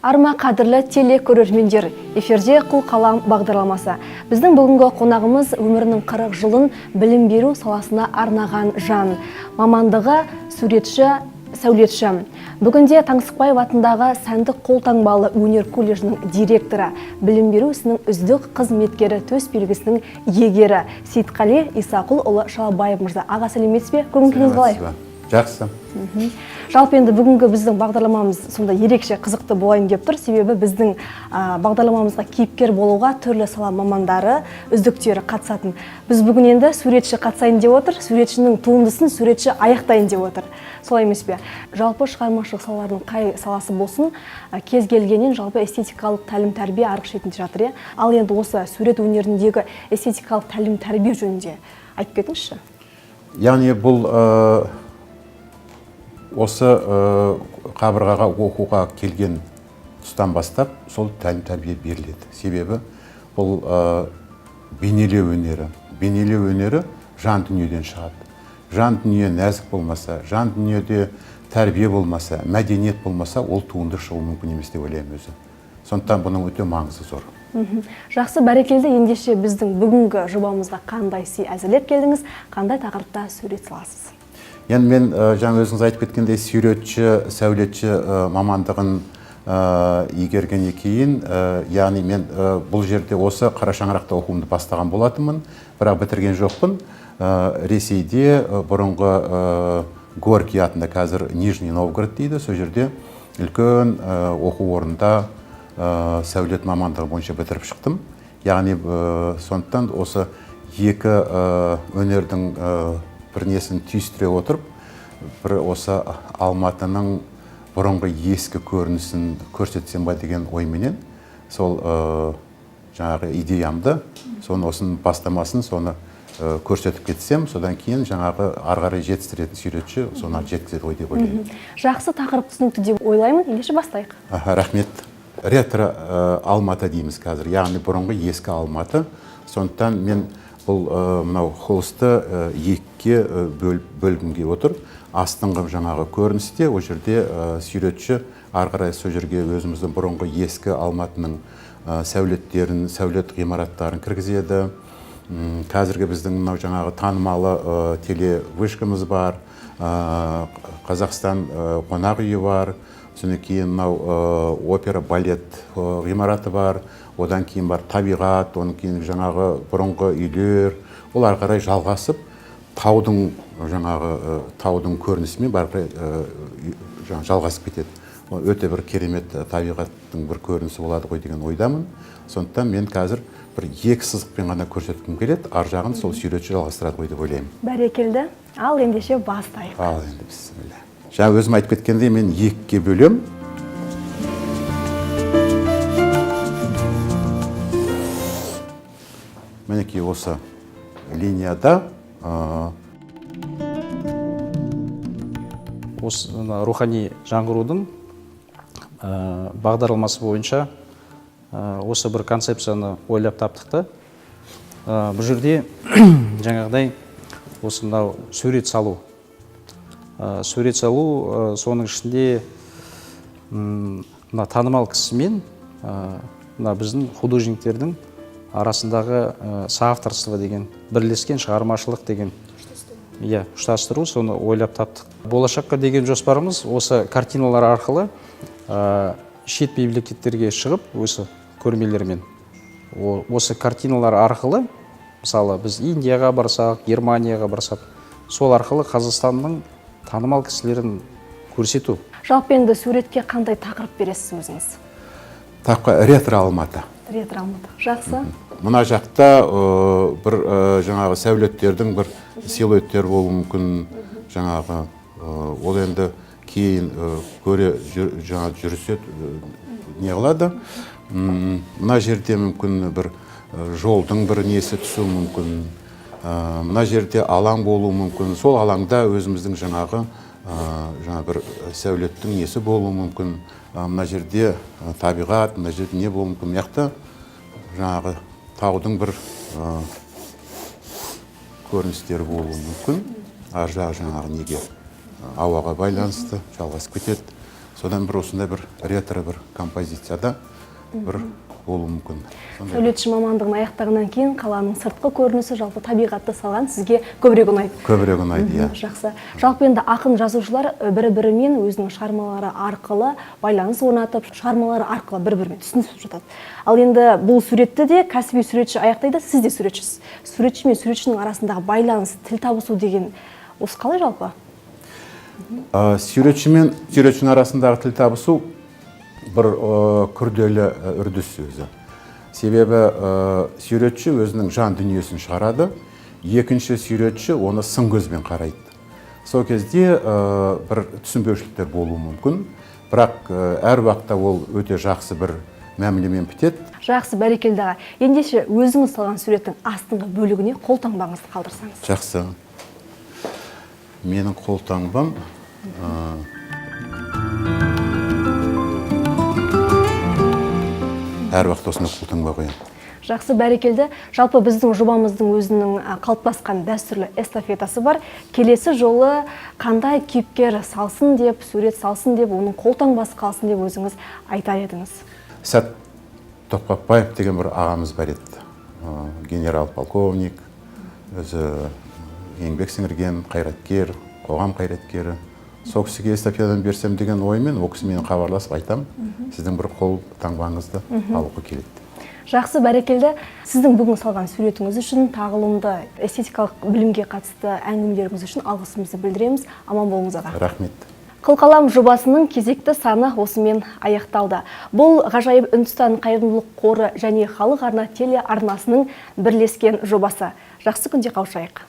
Арма, қадірлі телекөрермендер, эфирде «Қылқалам» бағдарламасы. Біздің бүгінгі қонағымыз – өмірінің 40 жылын білім беру саласына арнаған жан. Мамандығы – суретші, сәулетші. Бүгінде Таңсықбаев атындағы сәндік қолтаңбалы өнер колледжінің директоры, білім беру ісінің үздік қызметкері төс белгісінің иегері Сейітқали Исақұлұлы Шалабаев мырза. Аға, сәлеметсіз бе? Көңіл күйіңіз қалай? Жақсы. Жалпы, енді бүгінгі біздің бағдарламамыз сондай ерекше қызықты болайын деп тұр, себебі біздің бағдарламамызға кейіпкер болуға түрлі сала мамандары, үздіктері қатысатын. Біз бүгін енді суретші қатысайын деп отыр, суретшінің туындысын суретші аяқтайын деп отыр, солай емес пе? Жалпы, шығармашылық салалардың қай саласы болсын, кез келгеннен жалпы эстетикалық тәлім тәрбие арғы шетінде жатыр, иә. Ал енді осы сурет өнеріндегі эстетикалық тәлім тәрбие жөнінде айтып кетіңізші. Яғни бұл осы қабырғаға оқуға келген тұстан бастап сол тәлім тәрбие беріледі. Себебі бұл бейнелеу өнері. Бейнелеу өнері жан дүниеден шығады. Жан дүние нәзік болмаса, жан дүниеде тәрбие болмаса, мәдениет болмаса, ол туынды шығуы мүмкін емес деп ойлаймын өзі. Сондықтан бұның өте маңызы зор. Жақсы, бәрекелді. Ендеше, біздің бүгінгі жобамызға қандай сый әзірлеп келдіңіз, қандай тақырыпта сурет саласыз? Енді мен жаңа өзіңіз айтып кеткендей, суретші, сәулетші мамандығын игергеннен кейін, яғни мен бұл жерде осы қара шаңырақта оқуымды бастаған болатынмын, бірақ бітірген жоқпын. Ресейде бұрынғы Горький атында, қазір Нижний Новгород дейді, сол жерде үлкен оқу орнында сәулет мамандығы бойынша бітіріп шықтым. Яғни сондықтан осы екі өнердің бір несін түйістіре отырып, бір осы Алматының бұрынғы ескі көрінісін көрсетсем ба деген ойменен сол жаңағы идеямды, соны, осының бастамасын, соны көрсетіп кетсем, содан кейін жаңағы ары қарай жетістіретін суретші соны жеткізеді ғой деп ойлаймын. Жақсы, тақырып түсінікті деп ойлаймын. Ендеше, бастайық. Аха, рахмет. Ретро Алматы дейміз қазір, яғни бұрынғы ескі Алматы. Сондықтан мен бұл мынау холсты екіге бөлгім келіп отыр. Астыңғы жаңағы көріністе, ол жерде суретші ары қарай сол жерге өзіміздің бұрынғы ескі Алматының сәулеттерін, сәулет ғимараттарын кіргізеді. Қазіргі біздің мынау жаңағы танымалы телевышкамыз бар, Қазақстан қонақ үйі бар, содан кейін мынау опера балет ғимараты бар, одан кейін бар табиғат, одан кейін жаңағы бұрынғы үйлер, ол ары қарай жалғасып, таудың жаңағы таудың көрінісімен бары қарай жаңағы жалғасып кетеді. Ол өте бір керемет табиғаттың бір көрінісі болады ғой деген ойдамын. Сондықтан мен қазір бір екі сызықпен ғана көрсеткім келеді, ар жағын сол суретші жалғастырады ғой деп ойлаймын. Бәрекелді. Ал ендеше, бастайық. Ал енді, бісміллә. Жаңа өзім айтып кеткендей, мен екіге бөлем. Мінекей, осы линияда Осы мына рухани жаңғырудың бағдарламасы бойынша осы бір концепцияны ойлап таптық та. Бұл жерде жаңағыдай осы мынау сурет салу. Сурет салу, соның ішінде мына танымал кісімен мына біздің художниктердің арасындағы соавторство деген, бірлескен шығармашылық деген, иә, ұштастыру, соны ойлап таптық. Болашаққа деген жоспарымыз – осы картиналар арқылы шет мемлекеттерге шығып, осы көрмелермен, осы картиналар арқылы, мысалы, біз Индияға барсақ, Германияға барсақ, сол арқылы Қазақстанның танымал кісілерін көрсету. Жалпы, енді суретке қандай тақырып бересіз өзіңіз? Тақырып – ретро Алматы. Ретро Алматы, жақсы. Мына жақта бір жаңағы сәулеттердің бір силуэттері болуы мүмкін жаңағы, ол енді кейін көре жаңа жүрісе не қылады. Мына жерде мүмкін бір жолдың бір несі түсуі мүмкін. Мына жерде алаң болуы мүмкін, сол алаңда өзіміздің жаңағы жаңа бір сәулеттің несі болуы мүмкін. Мына жерде табиғат, мына жерде не болуы мүмкін, мына жақта жаңағы таудың бір көріністері болуы мүмкін. Ар жағы жаңағы неге, ауаға байланысты жалғасып кетеді. Содан бір осындай бір ретро бір композицияда бір болуы мүмкін. Сәулетші мамандығын аяқтағаннан кейін қаланың сыртқы көрінісі, жалпы табиғатты салған сізге көбірек ұнайды. Көбірек ұнайды, иә. Жақсы. Жалпы енді ақын жазушылар бір-бірімен өзінің шығармалары арқылы байланыс орнатып, шығармалары арқылы бір-бірімен түсінісіп жатады. Ал енді бұл суретті де кәсіби суретші аяқтайды, сіз де суретшісіз. Суретші мен суретшінің арасындағы байланыс, тіл табысу деген осы қалай жалпы? Суретші мен суретшінің арасындағы тіл табысу бір күрделі үрдіс өзі. Себебі суретші өзінің жан дүниесін шығарады, екінші суретші оны сын көзбен қарайды. Сол кезде бір түсінбеушіліктер болуы мүмкін, бірақ әр уақытта ол өте жақсы бір мәмілемен бітеді. Жақсы, бәрекелді аға. Ендеше өзіңіз салған суреттің астыңғы бөлігіне қолтаңбаңызды қалдырсаңыз. Жақсы. Менің қолтаңбам, әр уақытта осындай қолтаңба қоямын. Жақсы, бәрекелді. Жалпы біздің жобамыздың өзінің қалыптасқан дәстүрлі эстафетасы бар. Келесі жолы қандай кейіпкер салсын деп, сурет салсын деп, оның қолтаңбасы қалсын деп өзіңіз айтар едіңіз? Сәт Тоқпақбаев деген бір ағамыз бар еді. Генерал-полковник, өзі еңбек сіңірген қайраткер, қоғам қайраткері. Сол кісіге эстафетаны берсем деген оймен ол кісі менен хабарласып айтам, сіздің бір қол таңбаңызды алуға келеді. Жақсы, бәрекелді. Сіздің бүгін салған суретіңіз үшін, тағылымды эстетикалық білімге қатысты әңгімелеріңіз үшін алғысымызды білдіреміз. Аман болыңыз, аға. Рахмет. Қылқалам жобасының кезекті саны осымен аяқталды. Бұл ғажайып Үндістан қайырымдылық қоры және Халық арна телеарнасының бірлескен жобасы. Жақсы күнде қауышайық.